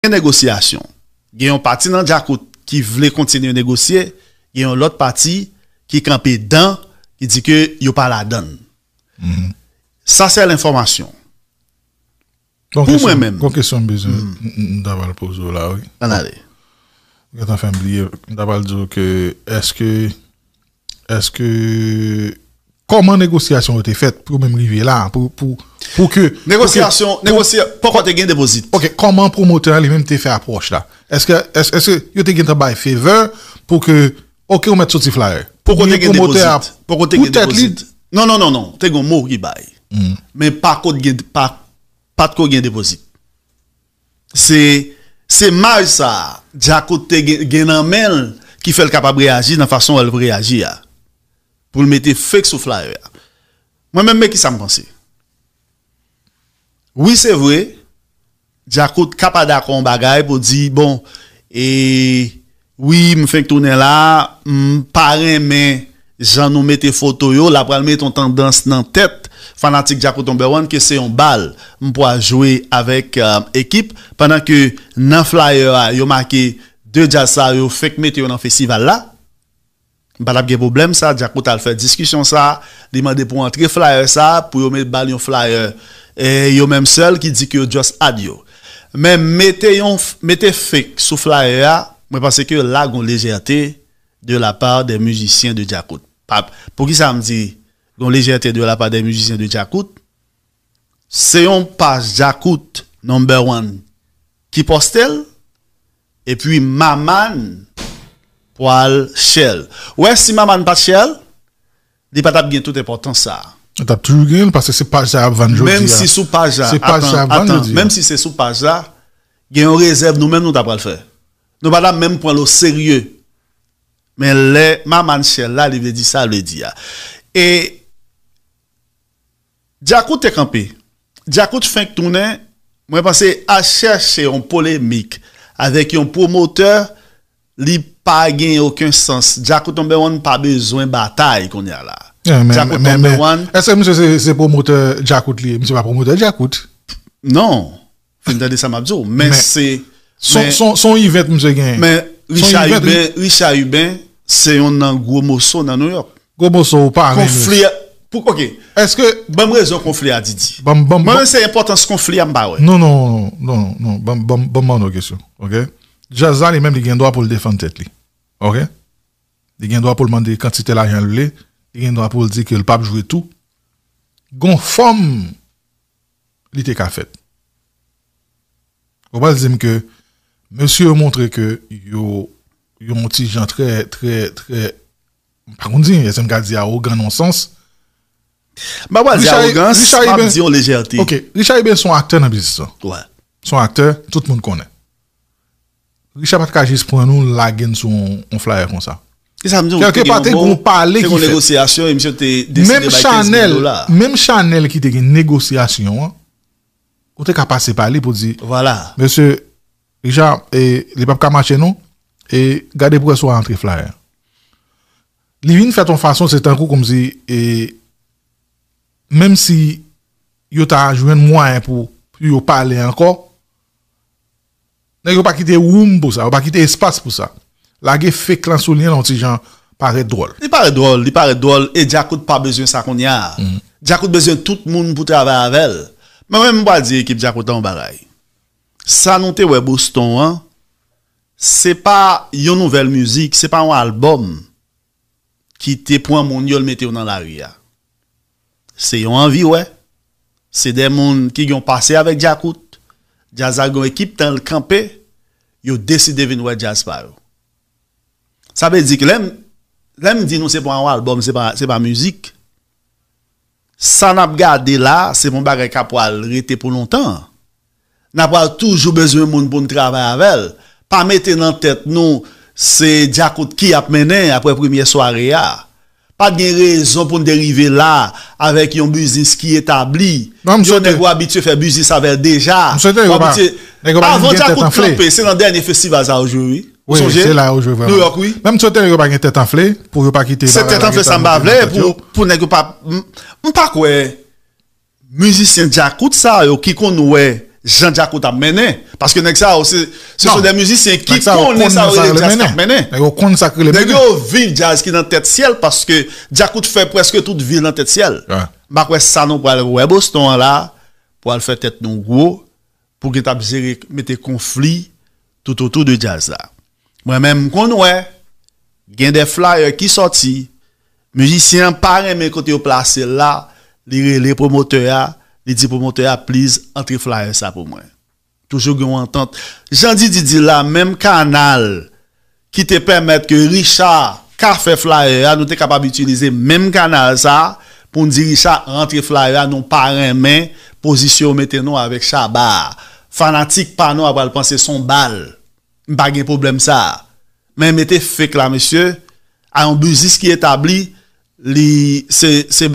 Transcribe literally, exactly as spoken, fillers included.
gen negosyasyon. Gen yon pati nan Djakout ki vle kontinye negosye, gen yon lòt pati ki kanpe dan, ki di ke yo pa ladann. Sa se lenfòmasyon. Pou mwen menm. Gon kesyon m bezwen, m ta pral poze w la, wi. Ann ale. Ou gentan fè m bliye, m ta pral di w ke, èske, èske, kòman negosyasyon yo te fèt pou yo menm rive la, pou, pou, pou ke, pou ke, Negosyasyon, pou, negosye, poko te gen depozit. Ok, kòman pwomotè a li menm te fè apwòch la? Èske, èske, èske yo te gentan bay favor pou ke, ok, ou mèt soti flyer? Poko te gen depozit. Poko te gen depozit. Non, non, non, non. Te gen yon mo ki bay. Men pa kot gen, pa, pa t ko gen depozit. Se, se maj sa a, Djakout te gen, gen nan men l ki fè l kapab reyaji nan fason l reyaji a. Pou l mete fake sou flyer a. Mwen menm, men ki sa m panse. Wi, se vre, Djakout ka pa dakò yon bagay pou di, bon, e, wi, m fenk tounen la, m pa renmen jan nou mete foto yo, la pral mete yon tandans nan tèt fanatik Djakout Number One ke se yon bal m pral jwe avèk, e, ekip, pandan ke nan flyer a, yo make de djaz sa yo fenk mete yo nan festival la. M pa t ap gen pwoblèm sa, Djakout al fè diskisyon sa, li mande pou antre flyer sa, pou yo met ba l yon flyer, e, yo menm sèl ki di ke yo just add yo. Men mete yon f-, mete fake sou flyer a, mwen panse ke la gon lejète de la part des musiciens de Djakout. Pa, poukisa m di gon lejète de la part des musiciens de Djakout? Se yon paj Djakout Number One ki poste l, epi Maman pral share l. Ou wè, si Maman pa t share l, li pa t ap gen tout enpòtans sa a. Li t ap toujou gen l, paske se paj sa y ap vann jodi a. Menm si sou paj la, se paj sa y ap vann jodi a. Menm si se sou paj la, gen yon rezèv nou menm nou ta pral fè. Nou pa t ap menm pran l oserye. Men lè Maman share l la, li vle di sa l vle di a. E Djakout te kanpe. Djakout fenk tounen. Mwen panse al chèche yon polemik avèk yon pwomotè, li pa gen okenn sans. Djakout Number One pa bezwen batay kounye a la. Djakout Number One. Èske misye se, se pwomotè Djakout li ye? Misye pa pwomotè Djakout. Non. Fin tande sa m ap di w. Men se, se yon event misye genyen. Men Richard Huben, Richard Huben, se yon nan gwo moso nan New York. Gwo moso ou pa renmen. Konfli a, pou, ok. Èske, ban m rezon konfli a, Didi. Mwen menm se enpòtans konfli a m pa wè. Non, non, non, non, non. Ban m, ban m, ban m mande w kesyon, ok? Djaz la li menm li gen dwa pou l defann tèt li. Ok? Li gen dwa pou l mande kantite lajan l vle, li gen dwa pou l di ke l p ap jwe tou. Gon fòm li te ka fèt. Ou pral di m ke mesye yo montre ke yo, yo yon ti jan trè, trè, trè, m pa konn di, èske m ka di awogan nan yon sans? M pa pral di awogans, m ap di yon lejète. Ok, Richard Huben se yon aktè nan biznis lan. Se yon aktè, tout moun konnen. Richard pa t ka jis pran nou lage n sou yon, yon flyer konsa. Kèlke pa te gen yon pale ki fèt. Menm chanèl, menm chanèl ki te gen negosyasyon an, ou te ka pase pa li pou di, vwala, mesye Richard, e, li p ap ka mache non, e gade pou wè si w a antre flyer. Li vin fèt yon fason, se tankou kòmsi, e, menm si yo ta jwenn mwayen pou, pou yo pale ankò, nèg yo pa kite woum pou sa, yo pa kite espas pou sa. Lage fake lan sou li an, yon ti jan parèt dwòl. Li parèt dwòl, li parèt dwòl, e Djakout pa bezwen sa kounye a. Djakout bezwen tout moun pou travay avè l. Mwen menm, m pral di ekip Djakout an yon bagay. Sa nou te wè Boston an, se pa yon nouvèl mizik, se pa yon albòm ki te pran moun yo, l mete yo nan lari a. Se yon anvi wè. Se de moun ki gen yon pase avèk Djakout. Djaz la gen yon ekip tan l kanpe, yo deside vin wè djaz pa yo. Sa vle di ke lè m, lè m di nou se pa yon albòm, se pa, se pa mizik. Sa n ap gade la, se pa yon bagay k ap pral rete pou lontan. N ap pral toujou bezwen moun pou n travay avè l. Pa mete nan tèt nou se Djakout ki ap mennen apre premyè sware a. Pa t gen rezon pou n te rive la avèk yon biznis ki etabli. Yon nèg ou abitye fè biznis avè l deja. Ou abitye, avan Djakout kanpe, se nan dènye festival sa yo jwe, wi. Ou sonje? New York, wi. Men m swete yo pa gen tèt anfle pou yo pa kite bagay la. Se tèt anfle sa m pa vle pou, pou nèg yo pa, m, m pa kwè mizisyen djakout sa yo ki konn wè jan Djakout ap mennen. Paske nèg sa yo, se, se Non. se de mizisyen ki Nèg sa yo konnen konn sa yo sa rele rele jazz k ap mennen. mennen. Nèg yo konn sa k rele Nèg mennen. yo viv jazz ki nan tèt syèl paske Djakout fè prèske tout vil nan tèt syèl. Ah. M pa kwè sa nou pral wè Boston an la, pral fè tèt nou gwo, pou gen t ap jere, mete konfli tout otou de jazz la. Mwen menm, m konn wè, gen de flyer ki sòti, mizisyen an pa renmen kote yo plase l la, li rele pwomotè a, li di pwomotè a, "Please, antre flyer sa pou mwen." Toujou gen yon antant. Jan Didi di la, menm kanal ki te pèmèt ke Richard ka fè flyer a, nou te kapab itilize menm kanal sa a pou n di Richard rantre flyer a, nou pa renmen pozisyon yo mete nou avèk Shabba a. Fanatik pa nou a pral panse se yon bal. M pa gen pwoblèm sa a. Men mete fake la, mesye, a yon biznis ki etabli, li, se, se,